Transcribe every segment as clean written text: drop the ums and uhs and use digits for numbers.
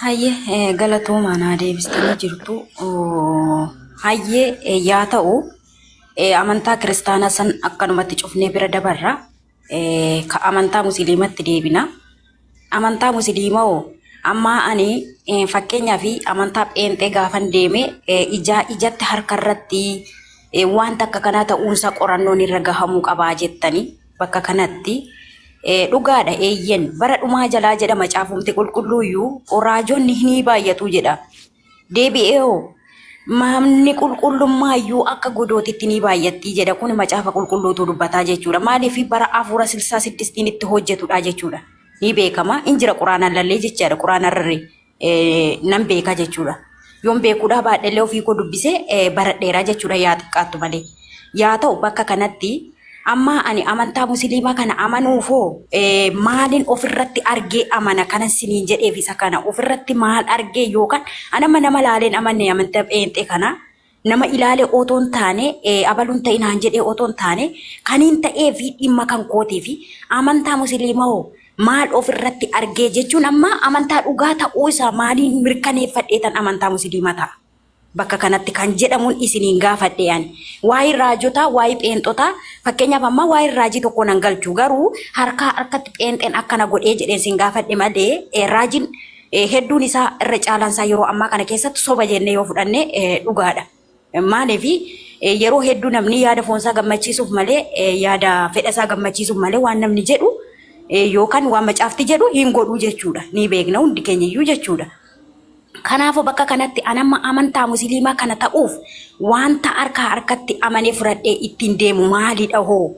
Hayyee galatoomaa naa deebistanii jirtu. Hayyee yaa ta'u amantaa kiristaanaa san akkanumatti cufnee bira dabarra. Ka amantaa musliimatti deebina. Amantaa musliimaa hoo ammaa ani fakkeenyaaf amantaa pheenxee gaafan deeme ijaa ijatti harka irratti wanta akka kanaa ta'uunsaa qorannoon irra gahamuu qabaa jettanii bakka kanatti dhugaadha eeyyen bara dhumaa jalaa jedha macaafumti qulqulluuyyuu raajonni ni baay'atu jedha. Deebi'ee hoo maamni qulqullummaayyuu akka godootitti ni baay'attii jedha kun macaafa qulqulluutu dubbataa jechuudha. Maaliif bara hafuura silsaa siddistiin itti hojjetudha jechuudha. Ni beekama in jira quraanaan lallee jechaadha quraanarree nan beeka jechuudha. Yoon beekuudhaa baadhellee ofii koo dubbisee baradheeraa jechuudha yaa xiqqaattu malee. Yaa ta'u bakka kanatti amma ani amantaa musliimaa kana amanuufoo maalin ofirratti argee amana kanan siniin jedheef isa kana ofirratti maal argee yookaan anama nama laaleen amanne amantaa pheenxee kana nama ilaalee otoo hin taane abaluun ta'inaan jedhee otoo hin taane kaniin ta'ee fi dhimma kan kootii fi amantaa musliimaa hoo maal ofirratti argee jechuun amma amantaa dhugaa ta'uu isaa maaliin mirkaneeffadheetan amantaa musliimaa ta'a. Bakka kanatti kan jedhamuun isiniin gaafadhe ani. Waa'ee raajotaa, waa'ee pheenxotaa, fakkeenyaaf amma waa'ee raajii tokko nan galchu garuu harkaa harkatti pheenxeen akkana godhee jedheen sin gaafadhe malee raajiin hedduun isaa irra caalaan isaa yeroo ammaa kana keessatti soba jennee yoo fudhanne dhugaadha. Maaliif yeroo hedduu namni yaada foonsaa gammachiisuuf malee yaada fedha isaa gammachiisuuf malee waan namni jedhu yookaan waan macaafti jedhu hin godhu jechuudha. Ni beekna hundi keenya iyyuu jechuudha. Kanaafuu bakka kanatti anamma amantaa musliimaa kana ta'uuf wanta harkaa harkatti amanee fudhadhee ittiin deemu maalidha hoo?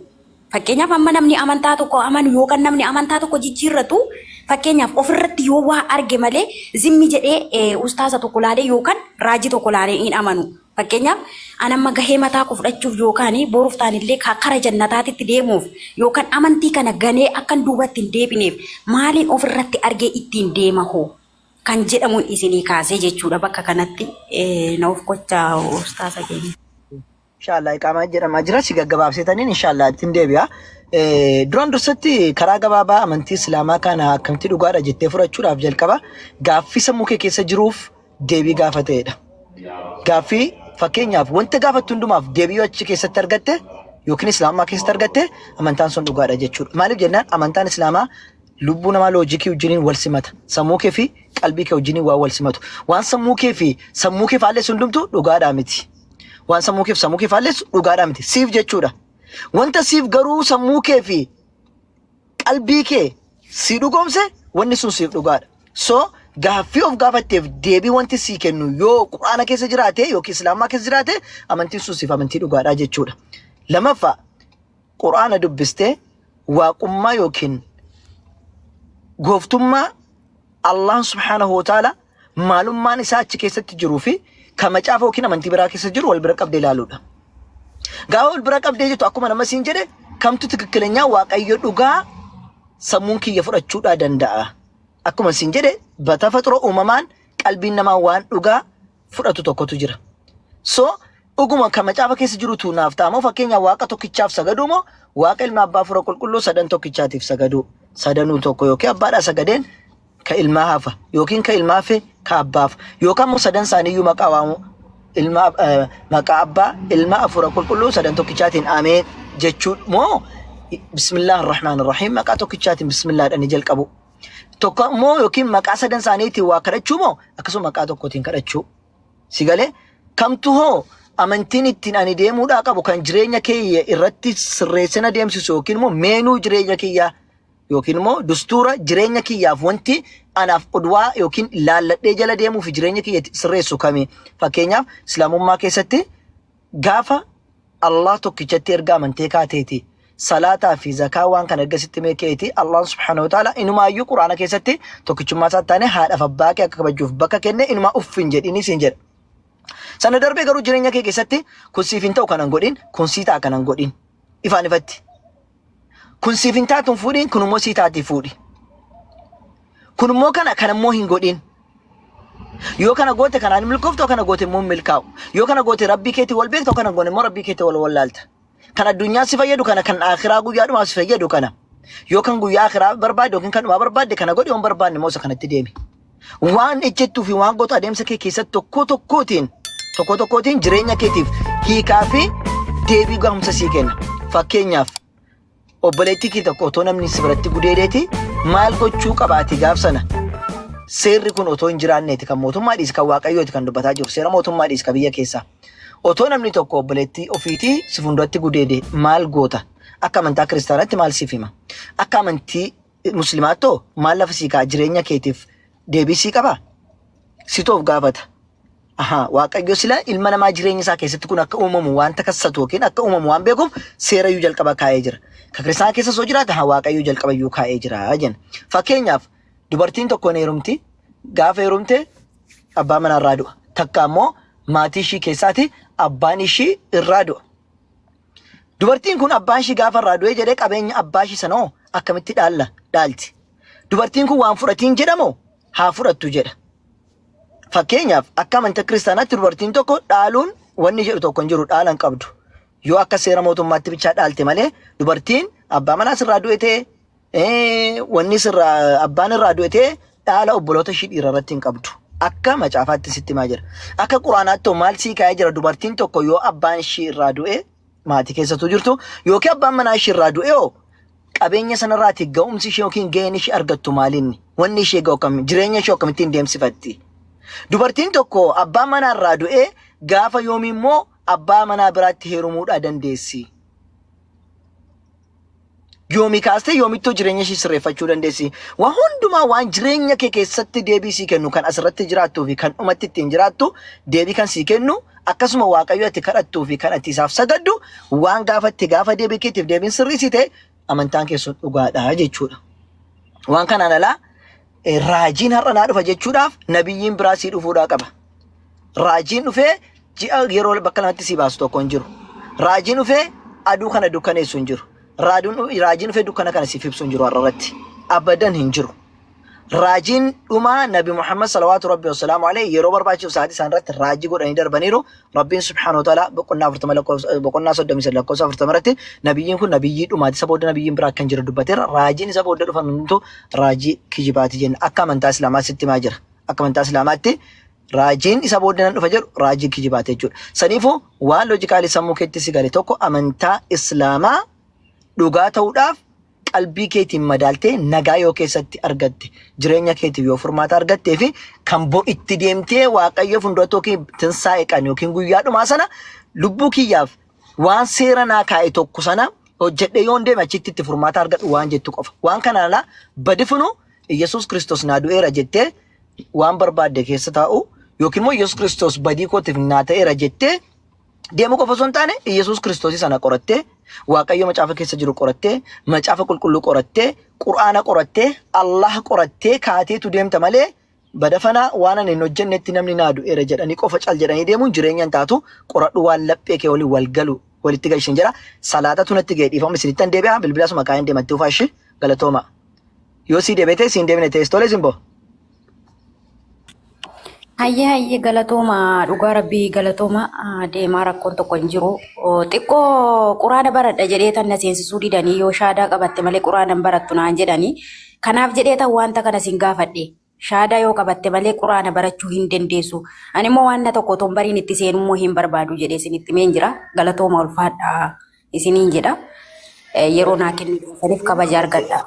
Fakkeenyaaf amma namni amantaa tokko amanu yookaan namni amantaa tokko jijjiirratu fakkeenyaaf ofirratti yoo waa arge malee zimmi jedhee ustaaza tokko laalee yookaan raajii tokko laalee hin amanu. Fakkeenyaaf an amma gahee mataa koo fudhachuuf yookaan boruuf taanillee kara jannataatitti deemuuf yookaan amantii kana ganee akkan duubatti hin deebineef maaliin ofirratti argee ittiin deema hoo? Kan jedhamuun isinii kaasee jechuudha bakka kanatti na of gochaa ustaaza keenya. Inshallah iqaamaa jedhamaa jira si gaggabaabseetaniin inshallah ittiin deebi'a. Duraan dursatti karaa gabaabaa amantii Islaamaa kana akkamitti dhugaadha jettee fudhachuudhaaf jalqaba gaaffii sammuu kee keessa jiruuf deebii gaafa ta'edha. Gaaffii fakkeenyaaf wanta gaafattu hundumaaf deebii yoo achi keessatti argatte yookiin Islaamaa keessatti argatte amantaan sun dhugaadha jechuudha. Maaliif jennaan amantaan Islaamaa lubbuu namaa loojikii wajjiniin wal simata. Sammuu kee fi qalbii kee wajjiniin waan wal simatu. Waan sammuu kee fi sammuu kee faalleessu hundumtu dhugaadhaa miti. Waan sammuu kee fi sammuu kee faalleessu dhugaadhaa miti. Siif jechuudha. Wanta siif garuu sammuu kee fi qalbii kee si dhugoomse wanni sun siif dhugaadha. So gaaffii of gaafatteef deebii wanti sii kennu yoo quraana keessa jiraate yookiin islaamaa keessa jiraate amantiin sun siif amantii dhugaadhaa jechuudha. Lamaffaa quraana dubbistee waaqummaa yookiin gooftummaa Allaahn subhaanahu wa ta'ala maalummaan isaa achi keessatti jiruu fi kan macaafa yookiin amantii biraa keessa jiru wal bira qabdee ilaaluudha. Gaafa wal bira qabdee jettu akkuma nama siin jedhe kamtu tikikkilenyaa waaqayyo dhugaa sammuun kiyya fudhachuudhaa danda'a. Akkuma siin jedhe batafaxiroo uumamaan qalbiin namaa waan dhugaa fudhatu tokkotu jira. So dhuguma kan macaafa keessa jirutu naaf ta'a moo fakkeenyaaf waaqa tokkichaaf sagaduu moo waaqa ilma abbaa fura qulqulluu sadan tokkichaatiif sagaduu sadanuu tokko yookiin abbaadhaa sagadeen ka ilmaa hafa yookiin ka ilmaa hafe ka abbaaf yookaan immoo sadan isaaniiyyuu maqaa waamu ilma maqaa abbaa ilma afuura qulqulluu sadan tokkichaatiin ameen jechuu moo bismillah ar-rahmaan ar-rahiim maqaa tokkichaatiin bismillah jedhanii jalqabu. Tokko immoo yookiin maqaa sadan isaaniitiin waa kadhachuu moo akkasuma maqaa tokkotiin kadhachuu. Si galee kamtu hoo amantiin ittiin ani deemuudhaa qabu kan jireenya kiyya irratti sirreessina deemsisu yookiin immoo meenuu jireenya kiyyaa yookiin immoo dustuura jireenya kiyyaaf wanti anaaf qudwaa yookiin laalladhee jala deemuu fi jireenya kiyya sirreessu kami. Fakkeenyaaf islaamummaa keessatti gaafa Allah tokkichatti erga amantee kaateeti salaataa fi zakaa waan kana erga sitti himee keeti Allah subhaanahu wa ta'ala inumaayyuu quraana keessatti tokkichummaa isaa taane haadhaaf abbaa kee akka kabajuuf bakka kenne inumaa uff hin jedhini siin jedha. Sana darbee garuu jireenya kee keessatti kun siif hin ta'u kanan godhin kun sii ta'a kanan godhin ifaan ifatti. Kun siif hin taatu hin fuudhin kun immoo sii taati fuudhi. Kun immoo kana kana immoo hin godhin. Yoo kana goote kanaan hin milkooftu, yoo kana goote immoo hin milkaa'u. Yoo kana goote rabbii keetii wal beekta, yoo kana goone immoo rabbii keetii wal wallaalta. Kan addunyaa si fayyadu kana, kan akhiraa guyyaa dhumaa si fayyadu kana. Yoo kan guyyaa akhiraa barbaadde yookiin kan dhumaa barbaadde kana godhi, yoo hin barbaanne immoo isa kanatti deemi. Waan ejjettuu fi waan gootu adeemsa kee keessatti tokkoo tokkootiin tokkoo tokkootiin jireenya keetiif hiikaa fi deebii gahumsa sii kenna. Fakkeenyaaf obboleettii kee tokko otoo namni si biratti gudeedeeti maal gochuu qabaati gaaf sana? Seerri kun otoo hin jiraanneeti kan mootummaa dhiisi kan waaqayyooti kan dubbataa jiru seera mootummaa dhiisi kan biyya keessaa. Otoo namni tokko obboleettii ofiitii si fuulduratti gudeede maal goota? Akka amantaa kiristaanaatti maal siif hima? Akka amantii muslimaattoo maal lafa sii kaa'a jireenya keetiif deebii sii qabaa? Situ of gaafata. Ahaa, Waaqayyo sila ilma namaa jireenya isaa keessatti kun akka uumamu waan takassatu yookiin akka uumamu waan beekuuf seera iyyuu jalqaba kaa'ee jira. Ka kiristaana keessa osoo jiraate haa Waaqayyo jalqaba iyyuu kaa'ee jira jenna. Fakkeenyaaf dubartiin tokko ni heerumti. Gaafa heerumte abbaa manaa irraa du'a. Takka immoo maatii ishii keessaati abbaan ishii irraa du'a. Dubartiin kun abbaan ishii gaafa irraa du'ee jedhee qabeenya abbaa ishii sana hoo akkamitti dhaalla dhaalti? Dubartiin kun waan fudhatiin jedhamoo haa fudhattu jedha. Fakkeenyaaf akka amantaa kiristaanaatti dubartiin tokko dhaaluun wanni jedhu tokko hin jiru dhaala hin qabdu. Yoo akka seera mootummaatti bichaa dhaalte malee dubartiin abbaa manaa sirraa du'e ta'e wanni sirraa abbaan irraa du'e ta'e dhaala obboloota ishii dhiira irratti hin qabdu. Akka macaafaatti sitti himaa jira. Akka quraanaatti hoo maal sii kaa'ee jira dubartiin tokko yoo abbaan ishii irraa du'e maatii keessattuu jirtu yookiin abbaan manaa ishii irraa du'e hoo qabeenya sanarraati ga'umsi ishee yookiin ga'een ishee argattu maalinni? Wanni ishee ga'u akkami? Jireenya ishee akkamittiin deemsifatti? Dubartiin tokko abbaa manaa irraa du'ee gaafa yoomii immoo abbaa manaa biraatti heerumuudhaa dandeessi? Yoomii kaastee yoomittoo jireenya ishee sirreeffachuu dandeessi? Waa hundumaa waan jireenya kee keessatti deebii sii kennu kan asirratti jiraattuu fi kan dhumatti ittiin jiraattu deebii kan sii kennu akkasuma Waaqayyo ati kadhattuu fi kan ati isaaf sagaddu waan gaafatte gaafa deebii keetiif deebiin sirrii sii ta'e amantaan kee sun dhugaadha jechuudha. Waan kanaan alaa raajiin har'a naa dhufa jechuudhaaf nabiyyiin biraa sii dhufuudhaa qaba. Raajiin dhufee ji'a yeroo bakka lamatti sii baasu tokko hin jiru. Raajiin dhufee aduu kana dukkaneessu hin jiru. Raajiin dhufee dukkana kana siif ibsu hin jiru har'a irratti. Abadan hin jiru. Raajiin dhumaa Nabi Muhammad salawaatu Rabbi wassalaamu alayhi yeroo barbaachisu sa'aatii isaan irratti raajii godhanii darbaniiru. Rabbiin subhaanahu wa ta'ala boqonnaa 40 lakkoofsa boqonnaa 33 lakkoofsa 40 irratti nabiyyiin kun nabiyyii dhumaati isa booda nabiyyiin biraa akka hin jirre dubbateera. Raajiin isa booda dhufan hundumtuu raajii kijibaati jenna. Akka amantaa Islaamaa sitti himaa jira. Akka amantaa Islaamaatti raajiin isa booda nan dhufa jedhu raajii kijibaati jechuudha. Saniifuu waan loojikaalii sammuu keetti si gale tokko amantaa Islaamaa dhugaa ta'uudhaaf qalbii keetiin madaaltee nagaa yoo keessatti argatte jireenya keetiif yoo furmaata argattee fi kan bo itti deemtee waaqayyo fuulduratti yookiin tinsaa'e qan yookiin guyyaa dhumaa sana lubbuu kiyyaaf waan seera naa kaa'e tokko sana hojjedhee yoon deeme achitti itti furmaata argadhu waan jettu qofa. Waan kana alaa badifunu Iyyasuus Kiristoos naa du'eera jettee waan barbaadde keessa taa'u yookiin immoo Iyyasuus Kiristoos badii kootiif naa ta'eera jettee deemuu qofa osoo hin taane Iyyasuus Kiristoosii sana qorattee Waaqayyo macaafa keessa jiru qorattee macaafa qulqulluu qorattee Qur'aana qorattee Allah qorattee kaateetu deemta malee badafanaa waan ani hin hojjennetti namni naa du'eera jedhanii qofa cal jedhanii deemuun jireenya hin taatu qoradhu waan laphee kee waliin wal galu walitti galchin jedha salaatatu natti ga'e dhiifama isinittan deebi'a bilbila suma kaa'een deematti ufaa ishee galatooma yoo sii deebite siin deebine ta'es tole simboo. Hayyee hayyee galatooma dhugaa rabbii galatooma deemaa rakkoon tokko hin jiru. Xiqqoo quraana baradha jedhee tan na seensisuu didanii yoo shaadaa qabatte malee quraana hin barattu naan jedhanii. Kanaaf jedhee tan wanta kana sin gaafadhe. Shaadaa yoo qabatte malee quraana barachuu hin dandeessu. Ani immoo waan na tokko otoo hin bariin itti seenummoo hin barbaadu jedhee isinitti himeen jira. Galatooma ulfaadha isiniin jedha. Yeroo naa kennitu kabaja argadha.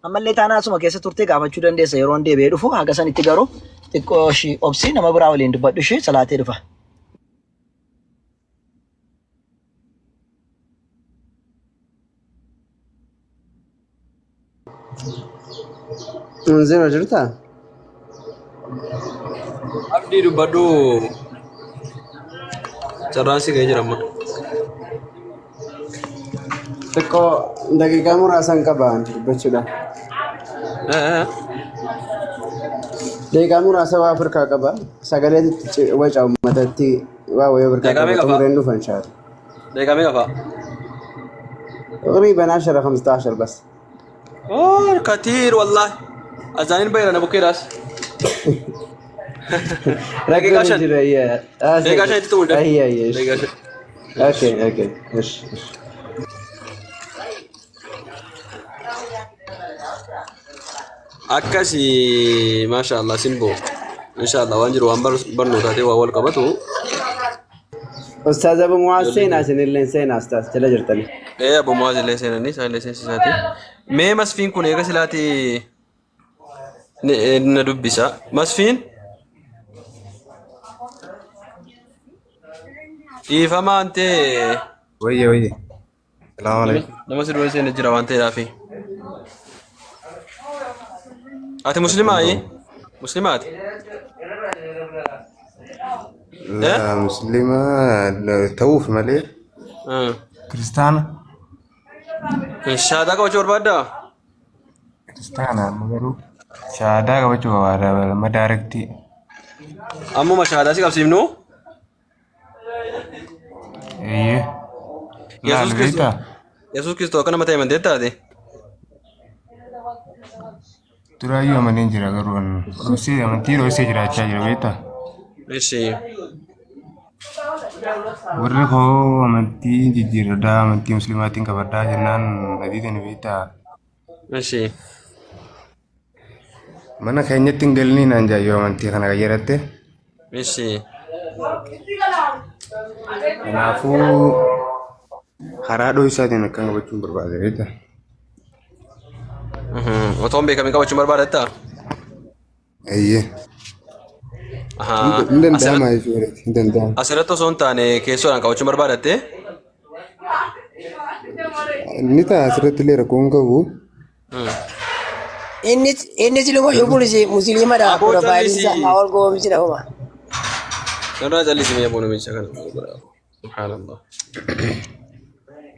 Ammallee taanaa asuma keessa turtee gaafachuu dandeessa yeroon deebi'ee dhufu haga sanitti garuu xiqqoo ishii obsii nama biraa waliin dubbadhu ishii salaatee dhufa. Zero jirtaa? Abdii dubbadhu carraan si ga'ee jira amma. Xiqqoo daqiiqaa muraasan qaba dubbachuudhaaf. Daqiiqaa muraasa waa Afrikaa qaba. Sagalee waca uummatatti waa wayii Afrikaa Daqiiqaa qaba. meeqa fa'a? Xumureen dhufan shaata. Daqiiqaa meeqa fa'a? تقريبا 10 15 بس. Oh, katiir wallahi. Azaaniin bayra na bukkeedhaas. Daqiiqaa Rakkoon shan. jira yaa. Daqiiqaa shanitti xumur daf. Ayya ayya. Daqiiqaa shan. Okay okay. Ish ish. Akkasi maasha Allah simboo. Insha Allah waan jiru waan barnootaatee waan wal qabatu. Ustaaz Abu Muwaaz seenaa isinillee seenaa ustaaz jala jirtani. Ee Abu Muwaaz illee seenanii isaan illee seensisaati. Mee masfiin kun eega silaati na dubbisa. Masfiin dhiifama antee Wayye wayye. Salaamu alaikum. Nama si dura seene jira waan ta'eedhaafi. Ati muslimaayi? Muslimaati? La muslima ta'uuf malee kiristaana. Shahaadaa qabachuu barbaaddaa? Kiristaana amma garuu shahaadaa qabachuu barbaada amma daarektii. Ammuma shahaadaa si qabsiifnu? Eeyyee. Yesuus Laal Kiristoos beektaa? Yesuus Kiristoos akka nama ta'e amanteetta ati? Duraayyuu amaneen jira garuu an dhoksee amantii dhoksee jiraachaa jira beektaa? Ishi. Warri koo amantii jijjiirradhaa amantii musliimaatiin qabadhaa jennaan na didani beektaa? Ishi. Mana keenyatti hin galini naan jaa yoo amantii kana qayyaratte. Ishi. Kanaafuu karaa dhoksaatiin akkan qabachuun barbaade beektaa? Otoo hin beekamin qabachuun barbaadatta? Eeyyee. Ahaa. Hin danda'ama jechuudha. Hin danda'ama. Asirratti osoo hin taane keessoodhaan qabachuun barbaadatte? Inni ta'a asirratti illee rakkoo hin qabu. Inni inni siluma shubbulisi musliimadha Aboo profaayiliin isaa callisi. naa ol goomsina homa. Narraa callisi mee aboo namicha kana. Subhaanallah.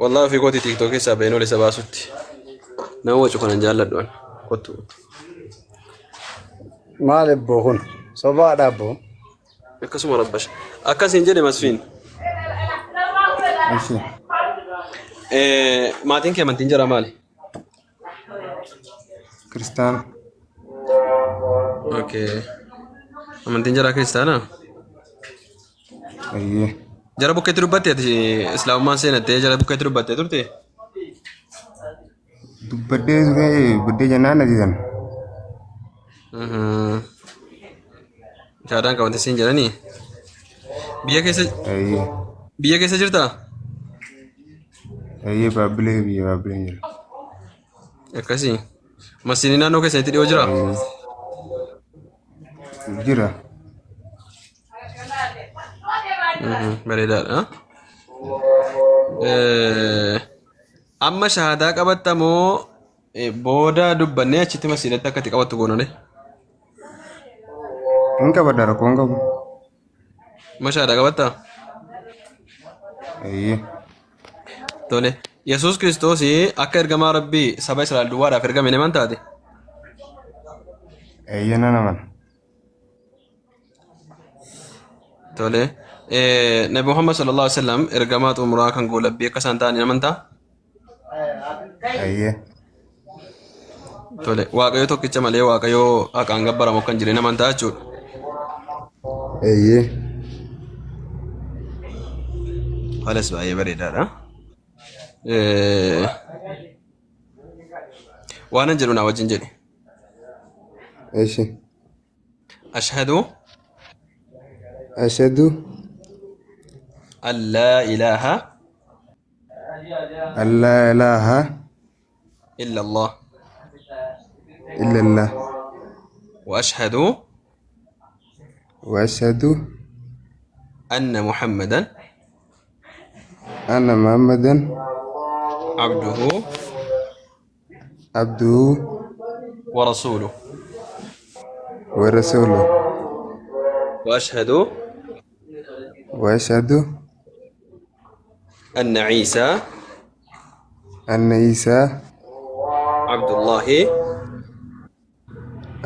Wallahi ofii kootii TikTok keessaa baheen ol isa baasutti. Nama wacu kanan jaalladhu an. Kottu. Maal ebboo kun? Sobaadha abboo. Akkasuma rabbasha. Akkasiin jedhe Masfiin. Ishi. Maatiin kee amantiin jara maali? Kiristaana. Okay. Amantiin jaraa kiristaanaa? Eeyyee. Jara bukkeetti dubbatte ati islaamummaan seenattee jara bukkeetti dubbattee turte? Dubbadhee ture dubbadhee jennaan na didan. Shaadaan qabante siin jedhanii? Biyya keessa Eeyyee. biyya keessa jirtaa? Eeyyee baabbilee biyya baabbilee jira. Akkasii. Masiinii naannoo keessanitti dhiyoo jiraa? Eeyyee. Jira. Bareedaadha. Amma shahaadaa qabatta moo booda dubbannee achitti masiinatti akka itti qabattu goonane? Hin qabadha rakkoo hin qabu. Amma shahaadaa qabatta? Eeyyee. Tole. Yesuus Kiristoos akka ergamaa Rabbii saba Israa'el duwwaadhaaf ergame ni amantaati? Eeyyee nan amana. Tole. Nabi Muhammad sallallahu alaihi wasallam ergamaa xumuraa kan goolabbii akka isaan ta'an ni amantaa? Eeyyee. Tole. Waaqayyo tokkicha malee Waaqayyo haqaan gabbaramu akka hin jirre ni amantaa jechuudha. Eeyyee. Halas baay'ee bareedaadha. Waanan jedhu naa wajjin jedhi. Eshi. Ashhadu Ashhadu an laa ilaaha an laa ilaaha illa Allah illallah. wa ashhadu Wa ashhadu anna Muhammadan anna Muhammadan abduhu abduhu wa rasuuluhu wa rasuuluhu. wa ashhadu Wa ashhadu anna Ciisaa anna Iisaa abdullaahi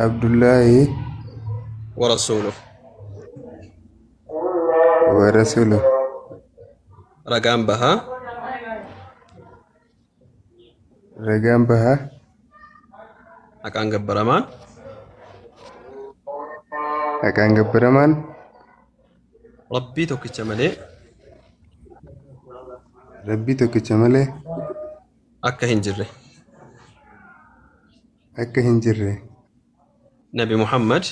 Abdullaahi wa rasuuluhu. wa rasuuluhu. Ragaan bahaa Ragaan bahaa haqaan gabbaramaan haqaan gabbaramaan Rabbii tokkicha malee Rabbii tokkicha malee akka hin jirre. akka hin jirre. Nabi Muhammad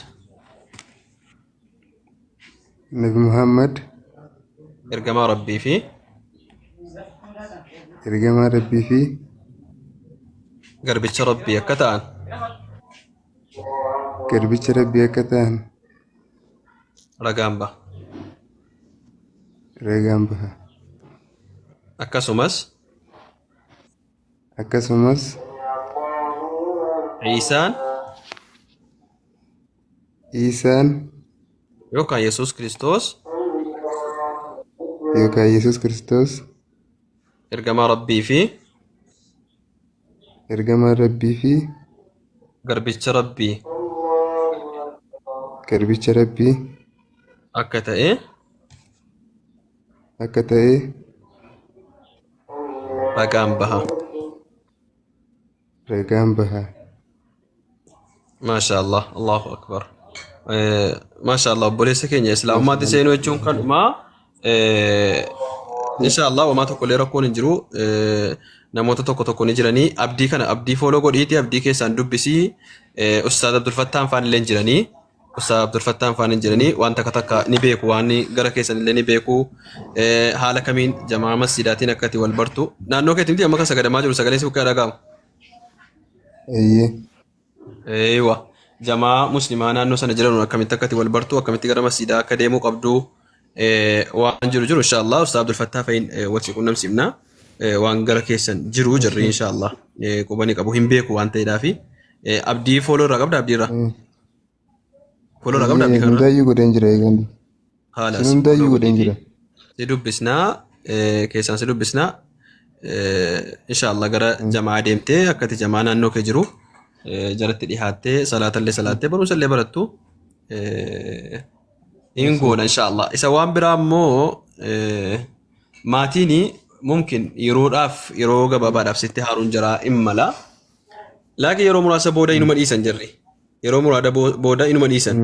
Nabi Muhammad ergamaa Rabbii fi ergamaa Rabbii fi garbicha Rabbii akka ta'an garbicha Rabbii akka ta'an ragaan baha. Ragaan baha. Akkasumas Akkasumas Iisaan Iisaan yookaan Yesuus Kiristoos yookaan Yesuus Kiristoos ergamaa Rabbii fi ergamaa Rabbii fi garbicha Rabbii garbicha Rabbii akka ta'e akka ta'e ragaan baha. Ragaan baha. Maasha Allah, Allahu Akbar. Maasha Allah, obboleessa keenya islaamummaatti seenuu jechuun kanuma. Insha Allah homaa tokko illee rakkoon hin jiru. Namoota tokko tokko ni jiranii. Abdii kana abdii follow godhiitii abdii keessaan dubbisii. Ustaaz Abdulfattaan faan illee hin jiranii. Ustaaz Abdulfattaan faan hin jiranii. Waan takka takka ni beeku. Waan gara keessan illee ni beeku. Haala kamiin jamaa masjiidaatiin akka itti wal bartu. Naannoo keetti miti amma kan sagadamaa jiru sagalee si bukkee dhaga'amu. Eeyyee. Eeywa. Jamaa muslimaa naannoo sana jiran akkamitti akka itti wal bartu, akkamitti gara masjiidaa akka deemuu qabdu, waan jiru jiru inshallah Ustaaz Abdul Fattah fa'iin wal si qunnamsiifna. Waan gara keessan jiru jirri inshallah quba ni qabu hin beeku waan ta'eedhaafi. Abdii follow irraa qabda abdii irraa. Follow irraa qabda abdii kanarraa. Hundaayyuu godheen jira eegan. Haalas Sin hundaayyuu follow godheen godhiitii jira. si dubbisnaa keessaan si dubbisnaa inshallah gara jamaa deemtee akka ati jamaa naannoo kee jiru jalatti dhihaattee salaatallee salaattee barumsallee barattu hin goona inshallah. Isa waan biraa immoo maatiin mumkin yeroodhaaf yeroo gabaabaadhaaf sitti haaruun jaraa hin mala. Laakiin yeroo muraasa booda inuma dhiisan jarri. Yeroo muraasa booda inuma dhiisan.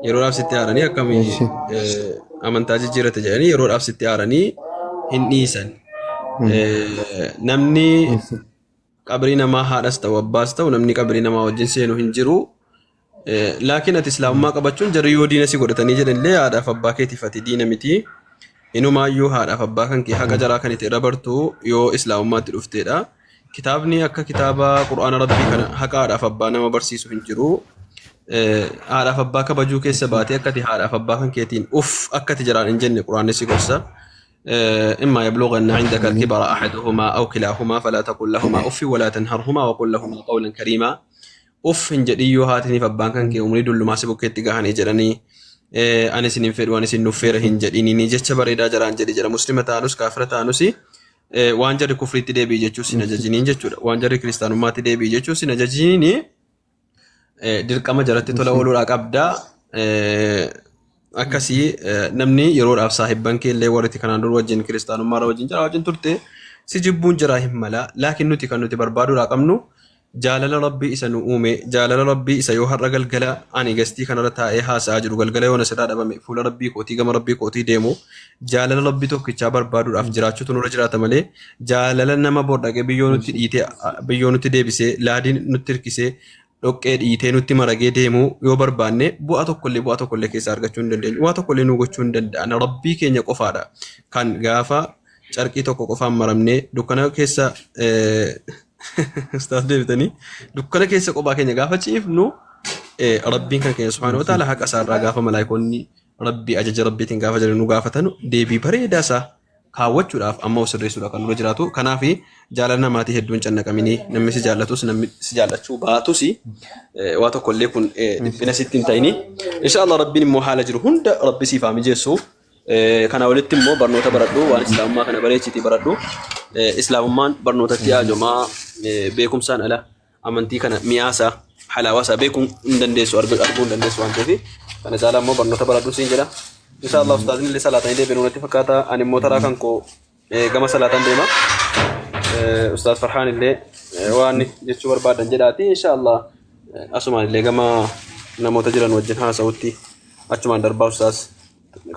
Yeroodhaaf sitti haaranii akkamii amantaa jijjiirate jedhanii yeroodhaaf sitti haaranii hin dhiisan. Namni qabrii namaa haadhas ta'u abbaas ta'u namni qabrii namaa wajjin seenu hin jiru. Laakiin ati islaamummaa qabachuun jarri yoo diina si godhatanii jedhanillee haadhaaf abbaa keetiif ati diina miti. Inumaayyuu haadhaaf abbaa kan kee haqa jaraa kan itti irra bartu yoo islaamummaatti dhufteedha. Kitaabni akka kitaaba Qur'aana Rabbii kana haqa haadhaaf abbaa nama barsiisu hin jiru. Haadhaaf abbaa kabajuu keessa baatee akka ati haadhaaf abbaa kan keetiin uff akka ati jaraan hin jenne Qur'aanni si gorsa. إما يبلغن عندك الكبر أحدهما أو كلاهما فلا تقل لهما أف ولا تنهرهما وقل لهما قولا كريما uff hin jedhin yoo haatiniif abbaan kan kee umrii dullumaa si bukkeetti gahanii jedhanii ani isin hin fedhu ani isin nuffeera hin jedhinini jecha bareedaa jaraan jedhi jedha muslima taanus kaafira taanus waan jarri kufriitti deebi'i jechuus hin ajajiniin jechuudha waan jarri kiristaanummaatti deebi'i jechuus hin ajajiniin dirqama jaratti tola ooluudhaa qabda. Akkasii namni yeroodhaaf saahibban kee illee warri kanaan dura wajjin kiristaanummaarra wajjin jira wajjin turte si jibbuun jira hin mala. Laakiin nuti kan nuti barbaaduudhaa qabnu jaalala Rabbii isa nu uume jaalala Rabbii isa yoo har'a galgala ani gastii kanarra taa'ee haasa'aa jiru galgala yoona sirraa dhabame fuula Rabbii kootii gama Rabbii kootii deemu jaalala Rabbii tokkichaa barbaaduudhaaf jiraachuutu nurra jiraata malee jaalala nama bor dhaqee biyyoo nutti dhiitee biyyoo nutti deebisee laadiin nutti hirkisee dhoqqee dhiitee nutti maragee deemuu yoo barbaanne bu'aa tokkollee bu'aa tokkollee keessaa argachuu hin dandeenyu. Waa tokkollee nu gochuu hin danda'an. Rabbii keenya qofaadha. Kan gaafa carqii tokko qofaan maramnee dukkana keessa ustaas deebitanii dukkana keessa qophaa keenya gaafa ciifnu Rabbiin kan keenya subhaanahu wa ta'ala haqa isaarraa gaafa malaayikoonni Rabbii ajaja Rabbiitiin gaafa jiran nu gaafatanu deebii bareedaa isaa kaawwachuudhaaf amma of sirreessuudha kan nurra jiraatu. Kanaaf jaalala namaatii hedduun cannaqaminii namni si jaallatus namni si jaallachuu baatus waa tokko illee kun dhiphina sitti hin ta'ini. Insha Allah Rabbiin immoo haala jiru hunda Rabbi siif haa mijeessu. Kana olitti immoo barnoota baradhu waan islaamummaa kana bareechitii baradhu. Islaamummaan barnootatti haajomaa beekumsaan ala amantii kana mi'aasaa halaawaasaa beekuu hin dandeessu arguu hin dandeessu waan ta'eef kana caalaa immoo barnoota baradhu siin jedha. Insha Allah ustaazni illee salaatanii deebiin natti fakkaata ani immoo taraa kan koo gama salaataan deema. Ustaaz Farhaan illee waan jechuu barbaadan jedhaati insha Allah asumaan illee gama namoota jiran wajjin haasa'utti achumaan darbaa ustaaz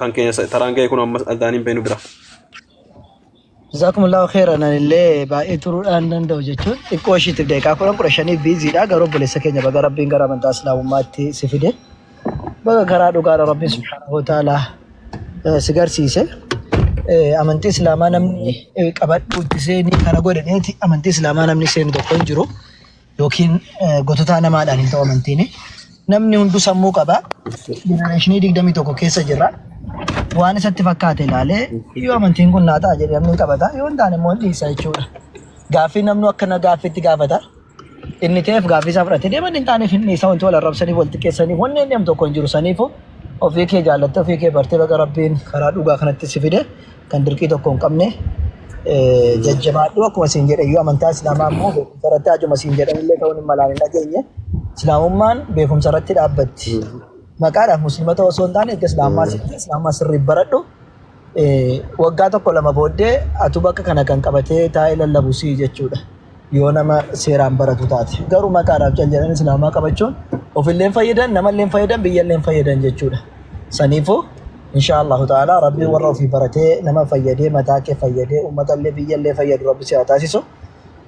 kan keenya taraan ga'e kun amma aldaaniin beenu bira. Jazakumullahu khairan anillee baay'ee turuudhaan danda'u jechuun xiqqoo ishiitiif daqiiqaa 10 15 biiziidha garuu obboleessa keenya baga rabbiin gara amantaa islaamummaatti si fide baga karaa dhugaadha rabbiin subhaanahu wa ta'ala si garsiise. Amantii islaamaa namni qabadhu itti seenii kana godhadheeti amantii islaamaa namni seenu tokko hin jiru yookiin gototaa namaadhaan hin ta'u amantiin. Namni hunduu sammuu qaba. Jenereeshinii 21 keessa jirra. Waan isatti fakkaate ilaalee yoo amantiin kun naa ta'a jedhee namni hin qabata yoo hin taane immoo hin dhiisa jechuudha. Gaaffii namni akkana gaaffiitti gaafata. Inni ta'eef gaaffii isaa fudhatee deema inni hin taaneef hin dhiisa wanti wal arrabsaniif wal xiqqeessaniif wanni inni tokko hin jiru saniifu ofii kee jaallattee ofii kee bartee baga rabbiin karaa dhugaa kanatti si fide kan dirqii tokko hin qabne jajjabaadhu akkuma siin jedhe iyyuu amantaa islaamaa immoo beekumsa irratti ajuma siin jedhan illee ta'uun hin malaan hin dhageenye islaamummaan beekumsa irratti dhaabbatti maqaadhaaf musliimota osoo hin taane erga islaamummaa sitti islaamummaa sirrii baradhu waggaa tokko lama booddee atu bakka kana kan qabatee taa'ee lallabu sii jechuudha. Yoo nama seeraan baratu taate. Garuu maqaadhaaf cal jedhanii islaamaa qabachuun ofillee hin fayyadan, namallee hin fayyadan, biyyallee hin fayyadan jechuudha. Saniifuu inshaa Allahu ta'ala Rabbiin warra ofii baratee nama fayyadee mataa kee fayyadee uummatallee biyyallee fayyadu Rabbi si haa taasisu.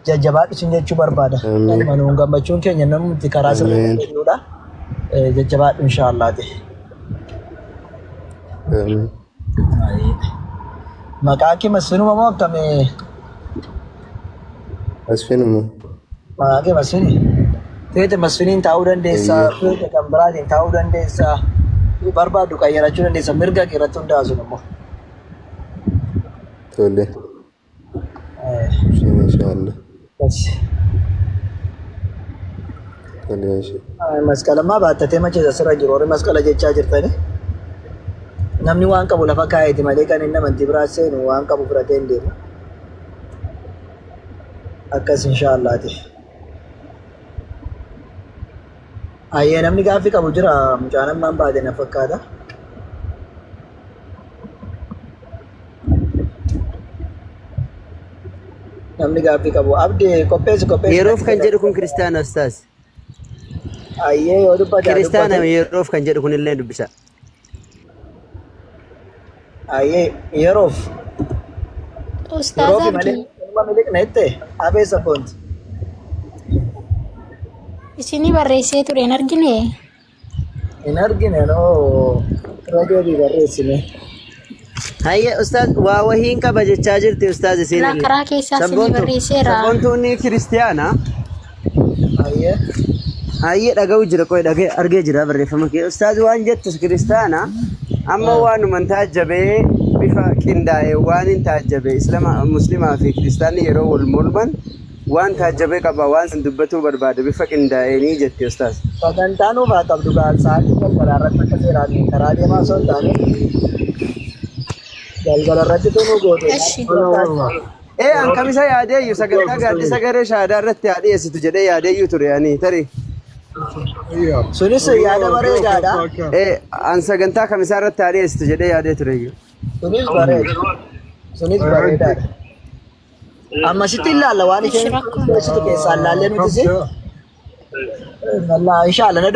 Jajjabaadhu sin jechuu barbaada. Amiin. Kanuma nuun gammachuun keenya namni karaa sirrii Amiin. deebi'uudha. Jajjabaadhu inshaa Allah ta'e. Amiin. Maqaa kee Masfinuma moo akkamii? Masfinuma. Maqaa kee Masfini? Feete Masfiniin taa'uu dandeessa, Eeyyee. feete kan biraatiin taa'uu dandeessa, barbaaddu qayyarachuu dandeessa, mirga kee irratti hundaa'a sun immoo. Tole. Isheen inshallah. Bas. Tole ishee. Masqalammaa baattatee macheessa sirra jiru warri masqala jechaa jirtani. Namni waan qabu lafa kaa'eeti malee kan inni amantii biraa seenu waan qabu fudhatee hin deemu. Akkas inshaallaati. Ayyee namni gaaffii qabu jira mucaan ammaan baate na fakkaata. Namni gaaffii qabu. Abdi qopheessi qopheessi. Yeroof kan jedhu kun kiristaana ustaaz. Ayyee yoo dubbate haa Kiristaana dubbatu. yeroof kan jedhu kun illee dubbisa. Ayyee yeroof. Ustaaz Yeroofi malee Abdii, ilma miliqna jette abee sabboonti. isinii barreessee ture hin argine? Hin argine noo irra deebii barreessine. Hayya ustaaz waa wahiin qaba jechaa jirti ustaaz isiin Laa illee. karaa keessaa isinii Sabboontu barreesseera. sabboontuun kiristiyaana. Ayyee. Hayyee dhaga'u jira qoy dhaga'e argee jira barreeffama kee. Ustaaz waan jettus kiristaana amma waanuman taajjabee bifa qindaa'e waan hin taajjabe islama muslimaa fi kiristaanni yeroo wal morman waan taajjabee qaba waan san dubbatuu barbaade bifa qindaa'eenii jetti ustaaz. Sagantaa nuuf haa qabdu gaa sa'aatii galgalaa irratti akka seeraan karaa deemaa osoo hin taane galgala irratti tunuu goote. Eshi. Ee an kamisa yaadeeyyu sagantaa gaaddisa garee shaadaa irratti haa dhiyeessitu jedhee yaadeeyyu ture ani tarii. Sunis yaada bareedaadha. Ee an sagantaa kamisaa irratti haa dhiyeessitu jedhee yaadee tureeyyu. Sunis bareeda. Sunis bareedaadha. Ammasitti ilaalla waan Eshi isheen rakkoon dhiyeessitu keessaa ilaallee nutis. Inshallah na